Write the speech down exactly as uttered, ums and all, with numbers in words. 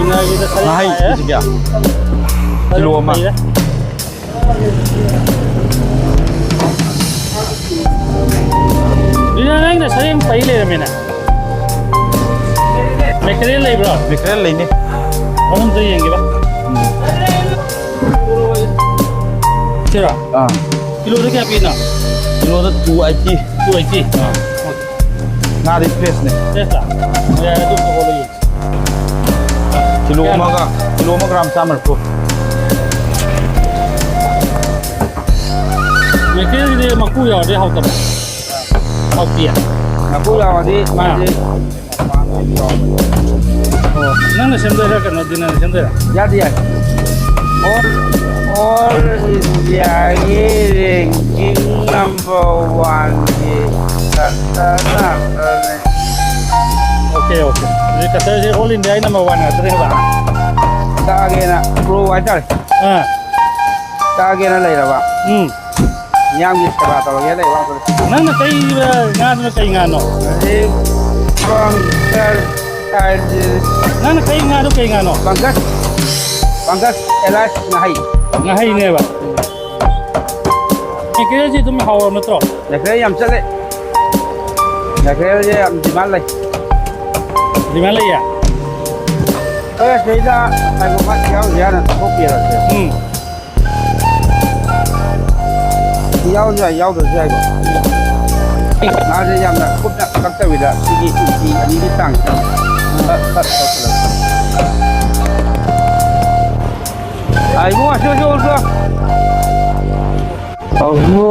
ꯉꯥꯍꯩ ꯀꯦꯖꯤ ꯀꯌꯥ? ꯀꯤꯂꯣ ꯑꯃ꯫ ꯕꯤꯅꯥ, ꯅꯪꯅ ꯁꯔꯦꯡ ꯄꯩ ꯂꯩꯔꯝꯃꯦꯅ꯫ ꯃꯦꯀꯔꯦꯜ ꯂꯩꯕ꯭ꯔꯣ? ꯃꯦꯀꯔꯦꯜ ꯂꯩꯅꯤ꯫ ꯑꯗꯨꯝꯇ ꯌꯦꯡꯒꯦꯕ꯫ ꯁꯤꯔꯣ? ꯑꯥ꯫ ꯀꯤꯂꯣꯗ ꯀꯌꯥ ꯄꯤꯅꯣ? ꯀꯤꯂꯣꯗ two eighty꯫ Two eighty? ꯑꯥ꯫ ꯉꯥꯗꯤ ꯐ꯭ꯔꯦꯁꯅꯦ꯫ ꯐ꯭ꯔꯦꯁꯂꯥ? ꯌꯥꯏ, ꯑꯗꯨ ꯄꯨꯊꯣꯛꯑꯣ, ꯌꯦꯡꯁꯤ꯫ ꯀꯤꯂꯣ ꯀꯌꯥꯅꯣ? ꯑꯃꯒ, ꯀꯤꯂꯣ ꯑꯃ ꯒ꯭ꯔꯥꯝ ꯆꯥꯝꯃ ꯅꯤꯐꯨ꯫ ꯃꯦꯀꯔꯦꯜꯒꯤꯗꯤ ꯃꯀꯨ ꯌꯥꯎꯔꯗꯤ ꯍꯥꯎꯇꯕ꯫ ꯍꯥꯎꯇꯤꯌꯦ? ꯃꯀꯨ ꯌꯥꯎꯔꯗꯤ ꯃꯥꯗꯤ ꯑꯥ꯫ ꯑꯣ, ꯅꯪꯅ ꯁꯦꯝꯗꯣꯏꯔꯥ, ꯀꯩꯅꯣ, ꯗꯤꯅꯔꯅ ꯁꯦꯝꯗꯣꯏꯔꯥ? ꯌꯥꯗꯤ ꯌꯥꯏ꯫ All, all Indiaꯒꯤ ranking number oneꯒꯤ cutter ꯉꯥꯛꯇꯅꯦ꯫ Okay, okay. ꯑꯗꯨꯗꯤ cutterꯁꯦ all Indiaꯒꯤ number one ꯉꯥꯛꯇꯅꯦꯕ? ꯀꯛꯑꯒꯦꯅ pro ꯍꯥꯏꯇꯥꯔꯦ꯫ ꯑꯥ꯫ ꯀꯛꯑꯒꯦꯅ ꯂꯩꯔꯕ꯫ ꯎꯝ꯫ ꯃꯤꯌꯥꯝꯒꯤ ꯁꯦꯕꯥ ꯇꯧꯔꯒꯦ ꯂꯩꯕ ꯉꯥꯛꯇꯅꯦ꯫ ꯅꯪꯅ ꯀꯛꯏꯕ ꯉꯥꯗꯨꯅ ꯀꯩ ꯉꯥꯅꯣ? ꯑꯗꯩ ꯄꯪꯀꯖ ꯍꯥꯏꯗꯤ ꯅꯪꯅ ꯀꯛꯏ ꯉꯥꯗꯣ ꯀꯩ ꯉꯥꯅꯣ? ꯄꯪꯀꯖ, ꯄꯪꯀꯖ ꯑꯦꯂꯥꯏꯁ ꯉꯥꯍꯩ꯫ ꯉꯥꯍꯩꯅꯦꯕ꯫ ꯃꯦꯀꯔꯦꯜꯁꯤ ꯑꯗꯨꯝ ꯍꯥꯎꯔꯕ ꯅꯠꯇ꯭ꯔꯣ? ꯃꯦꯀꯔꯦꯜ ꯌꯥꯝ ꯆꯠꯂꯦ꯫ ꯃꯦꯀꯔꯦꯜꯁꯦ ꯌꯥꯝ demand ꯂꯩ꯫ Demand ꯂꯩꯌꯦ? ꯍꯣꯏ, ꯁꯤꯗꯩꯗ ꯀꯩꯒꯨꯝꯕ ꯌꯥꯎꯗ ꯌꯥꯗꯅ ꯊꯣꯛꯄꯤꯔꯁꯦ꯫ ꯎꯝ꯫ ꯌꯥꯎꯔꯁꯨ ꯌꯥꯏ, ꯌꯥꯎꯗ꯭ꯔꯁꯨ ꯌꯥꯏꯀꯣ꯫ ꯉꯥꯁꯦ ꯌꯥꯝꯅ ꯀꯨꯞꯅ ꯀꯛꯇꯕꯤꯗ ꯁꯤꯒꯤ ꯏꯟꯆꯤ ꯑꯅꯤꯒꯤ ꯆꯥꯡꯁꯤꯗ ꯐꯠ ꯐꯠ ꯇꯧꯁꯤꯜꯂꯒ꯫ ꯑꯥ, ꯏꯕꯨꯡꯉꯣ, ꯁꯤ, ꯁꯤ, ꯁꯤ꯫ ꯑꯍꯨꯝ,